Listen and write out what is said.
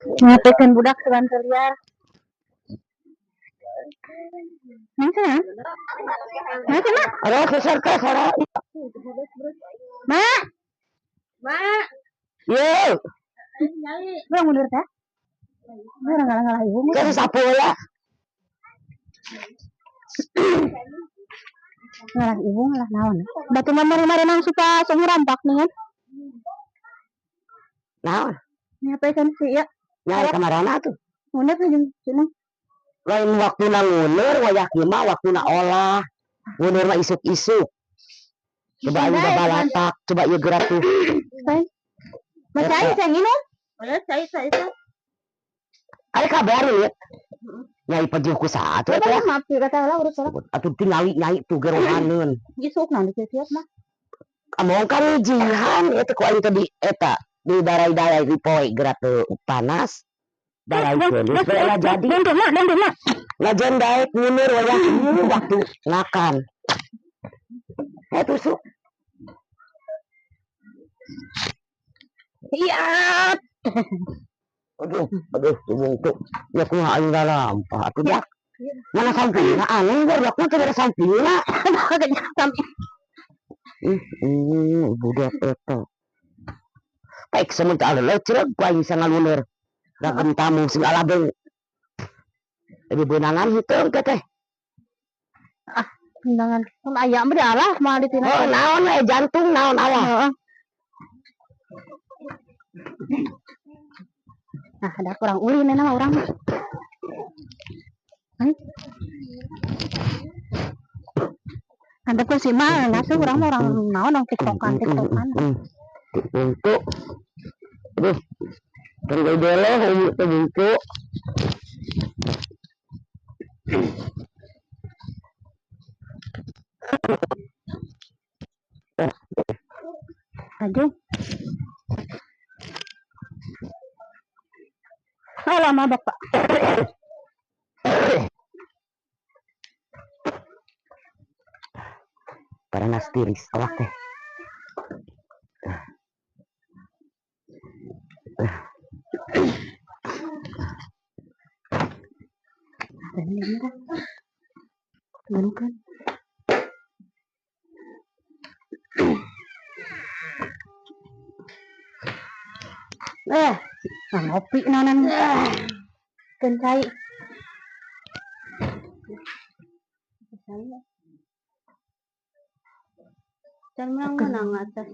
Ngapekeun budak hewan liar. Mana? Mana, Mak? Ada kesar ke sara. Mak. Mak. Yo. Lu mundur teh. Lu ngalah-ngalah ibu. Kan sapu lah. Ngalah ibu ngalah naon. Batu mah mari-mari nang suka sumur rampak nih kan. Naon? Ngapain sih ya? Nyai kamarana tuh. Mundur jeung cenah. Lain waktuna ngunur, wayah kieu mah waktuna olah. Ngunur mah isuk-isuk. Coba aing babalatak, coba ieu geura tuh. Mas cai saya nginum. Udah cai cai cai. Ari kabar ya. Nyai pejuh ku saha atuh eta. Maaf kata lah urus lah. Atuh tingali nyai tuh gerohaneun. Isuk naon siap mah. Among kan jihan eta ku aing teh di eta di darai-darai di poe geura teu panas. Daraikeun geus lah jadi. Dong mak, dong mak. Lajan daek ngunur wayah ieu waktu ngakan. Eh tusuk. Iya. Aduh, aduh, bungkuk. Ya kumaha aing lalampah atuh dak. Mana sampingna aneh barudak mah teu ada sampingna. Ih, budak eta. Baik sementara aleuleut ceureuh ku aing bisa ngaluneur. Ragam tamu sing alabeng. Lebih beunangan henteu engke teh. Ah, undangan. Mun aya mah dialah moal ditina. Oh, naon we jantung naon alah. Heeh. Nah, ada kurang ulin ini mah urang mah. Ada pun sih mah, nggak urang mah orang naon orang tiktokan, tiktokan. Untuk, aduh, terlalu beleh untuk bungkuk. Aduh. Lama bapak. Paranas tiris awak teh. Bukan. Ngopi nanan. Kencai. Can menang menang atas.